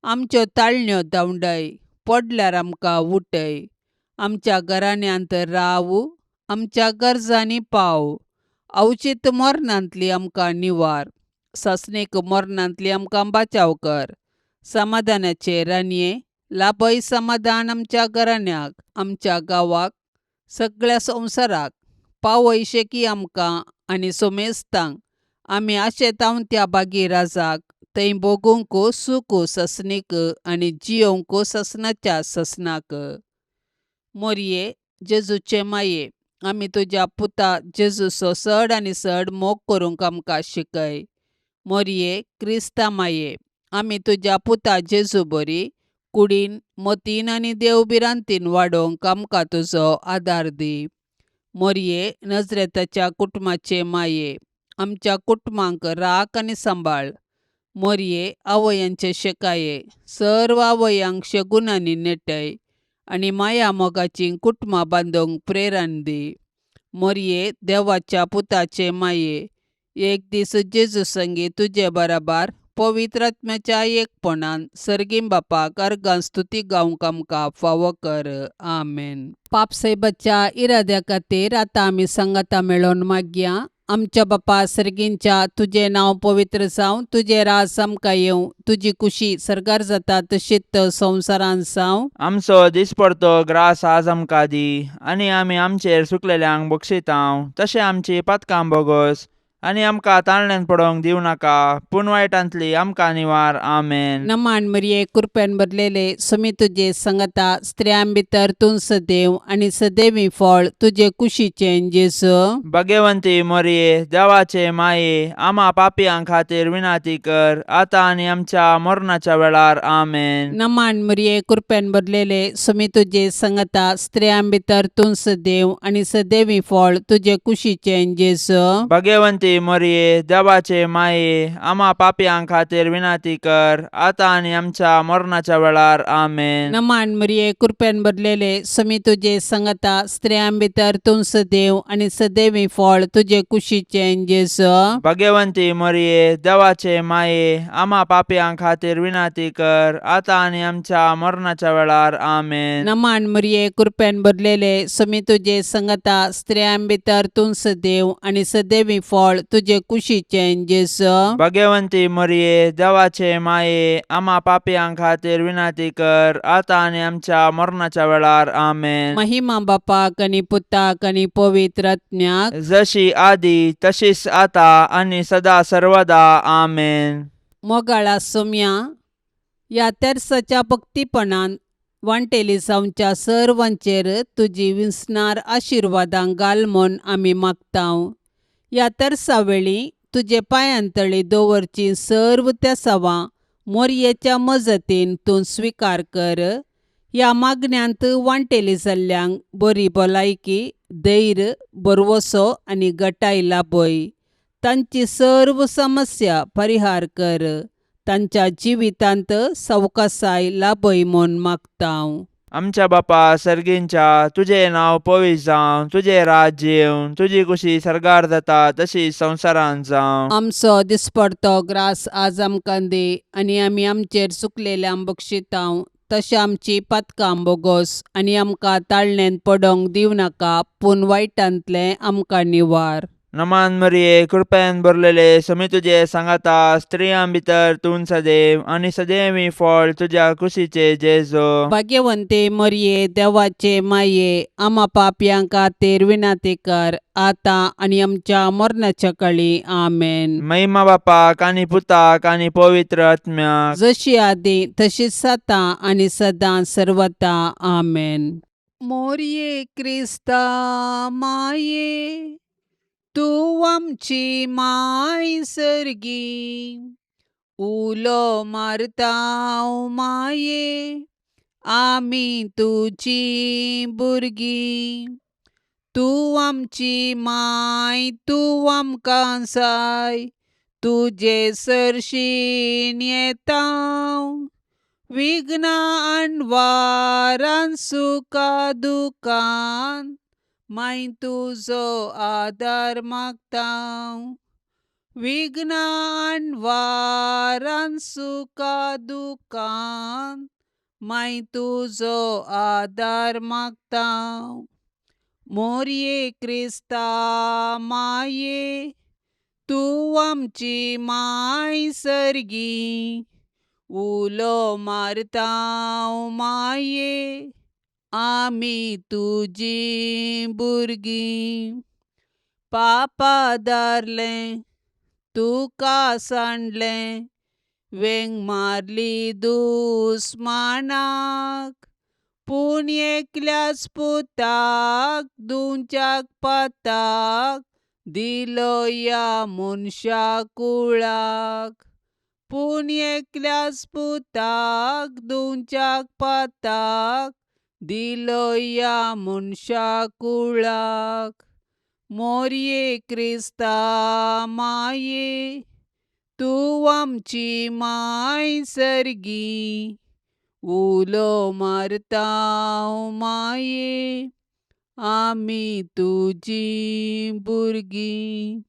Speaker 2: आमच्यो ताळण्यो धांवडय. पडल्यार आमकां उठय. आमच्या घराण्यांत राव. आमच्या गरजांनी पाव. अवचीत मरणांतली आमकां निवार. सासणीक मरणांतली आमकां बाचाव कर. समाधानाचे राणये लाभय समाधान आमच्या घराण्याक आमच्या गांवाक सगळ्या संवसाराक. पावय शेकी आमकां आनी सोमेस्तांक आमी आशेतावन त्या बागी राजाक थंय भोगूंक सूख ससनीक आनी जियोवंक ससनाच्या ससनाक. मोरये जेजूचे माये, आमी तुज्या पुता जेजूचो चड आनी चड मोग करूंक आमकां शिकय. मोरये क्रिस्ता माये, आमी तुज्या पुता जेजू बरी कुडीन, मतीन आनी देव भिरांतीन वाडोवंक आमकां तुजो आदार दी. मोरये नजरेताच्या कुटुंबाचे माये, आमच्या कुटुंबांक राख आनी सांबाळ. मोरये आवयांचे शेकाये, सर्व आवयांक शगुनांनी नेटय आनी माया मोगाचीं कुटुंबां बांदूंक प्रेरण दी. मोरये देवाच्या पुताचे माये, एक दीस जेजू संगी तुजे बराबर पवित्र आत्म्याच्या एकपणान सर्गीं बापाक अर्गां स्तुती गावंक आमकां फावो कर. आमेन. पापसाहेबाच्या इराद्या खातीर आतां आमी सांगाता मेळोवन मागया. आमच्या बापा सर्गींच्या, तुजें नांव पवित्र जावं, तुजें राज आमकां येवं, तुजी कुशी सर्गार जाता तशीच संवसारांत जावं.
Speaker 3: आमचो दिसपडतो ग्रास आज आमकां दी आनी आमी आमचेर सुकलेल्यांक बक्षितांव तशें आमची पातकां बोगोस आनी आमकां ताळण्यान पडोवंक दिवं नाका पूण वायटांतली आमकां निवार. आमेन.
Speaker 2: नमान मरिये, कृपेन भरलेले, सुमी तुजे संगता, स्त्रियां भितर तूं सदैव आनी सदैवी फळ तुजे कुशीचें जेजू.
Speaker 3: भगवंती मोरये, देवाचे माये, आमा पापयां खातीर विनंती कर आतां आनी आमच्या मरणाच्या वेळार. आमेन.
Speaker 2: नमान मरिये, कृपेन भरलेले, सुमी तुजे संगता, स्त्रियां भितर तूं सदैव आनी सदैवी फळ तुजे कुशीचें जेजू.
Speaker 3: भगवंती मोरये, देवाचे माये, आमा पापयां खातीर विनंती कर आतां आनी आमच्या मरणाच्या वेळार. आमेन.
Speaker 2: नमान मरिये, कृपेन भरलेले, सुमी तुजे संगता, स्त्रियां भितर तूं सदैव आनी सदैवी फळ तुजे कुशीचें जेजू.
Speaker 3: भगवंती मोरये, देवाचे माये, आमा पापयां खातीर विनंती कर आतां आनी आमच्या मरणाच्या वेळार. आमेन.
Speaker 2: नमान मरिये, कृपेन भरलेले, सुमी तुजे संगता, स्त्रियां भितर तूं सदैव आनी सदैवी फळ तुजे कुशीचें जेजू.
Speaker 3: भगवंती मोरये, देवाचे माये, आमा पापयां खातीर विनंती कर आतां आनी आमच्या मरणाच्या वेळार. आमेन.
Speaker 2: महिमा बापाक आनी पुताक आनी पवित्र आत्म्याक,
Speaker 3: जशी आदी तशीच आता आनी सदा सर्वदा. आमेन.
Speaker 2: मोगाळा सोम्या, ह्या तेर्साच्या भक्तीपणान वांटेली जावच्या सर्वांचेर तुजी विसणार आशिर्वादां घाल म्हूण आमी मागतांव. ह्या तेर्सा वेळी तुजे पांयांतळी दवरचीं सर्व तेसावां मोरयेच्या मजतीन तूं स्विकार कर. ह्या मागण्यांत वांटेली जाल्ल्यांक बरी भलायकी, धैर्य, भरवसो आनी गटाय लाभय. तांची सर्व समस्या परिहार कर. तांच्या जिवितांत सवकासाय लाभय म्हूण मागतांव.
Speaker 3: आमच्या बापा सर्गींच्या, तुजें नांव पवित्र जावं, तुजें राज्य येवं, तुजी कुशी सर्गार जाता तशी संवसारांत जावं.
Speaker 2: आमचो दिसपडतो ग्रास आज आमकां दी आनी आमी आमचेर चुकलेल्यांक बक्षितांव तशें आमची पातकां बोगोस आनी आमकां ताळणेंत पडोवंक दिवं नाका पूण वायटांतलें आमकां निवार.
Speaker 3: नमान मरिये, कृपेन भरलेले, समी तुजे सांगाता, स्त्रियां भितर तूं सदैव आनी सदैवी फळ तुज्या कुशीचे जेजो.
Speaker 2: भाग्यवंते मरिये, देवाचे माये, आमा पापयां खातीर विनंती कर आतां आनी आमच्या मरणाच्या काळी. आमेन.
Speaker 3: महिमा बापाक आनी पुताक आनी पवित्र आत्म्याक,
Speaker 2: जशी आदी तशीच आतां आनी सदां सर्वता. आमेन. मोरये क्रिस्ता माये, तूं आमची माय सर्गी, उलो मारता माये, आमी तुजी भुरगीं. तूं आमची माय, तूं आमकां जाय, तुजे सरशीन येता, विघ्नां अणवारान सुखा दुखान माय तुजो आदार मागता, विघ्नां अणवारान सुखा दुखान माय तुजो आदार मागता. मोरये क्रिस्ता माये, तूं आमची माय सर्गी, उलो मारता माये, आमी तुजी भुरगीं. पापा दारलें तुका सांडलें, वेंग मारली दुस्मानाक, पूण एकल्याच पुताक दिवच्याक पाताक दिलो ह्या मनशा कुळाक. पूण एकल्याच पुताक दिवच्याक पाताक दिलो ह्या मनशा कुळाक. मोरये क्रिस्ता माये, तूं आमची माय सर्गी, उलो मारता माये, आमी तुजीं भुरगीं.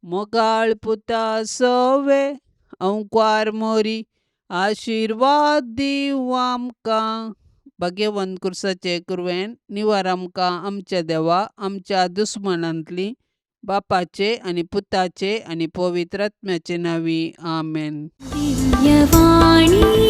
Speaker 2: मोगाळ पुता सोवे अंकवार मोरी, आशिर्वाद दीवं आमकां. भाग्यवंत कुर्साचे कुरवेन निवार आमकां आमच्या देवा आमच्या दुस्मानांतली, बापाचे आनी पुताचे आनी पवित्र आत्म्याचे नांवी, आमेन.
Speaker 1: दिव्यवाणी.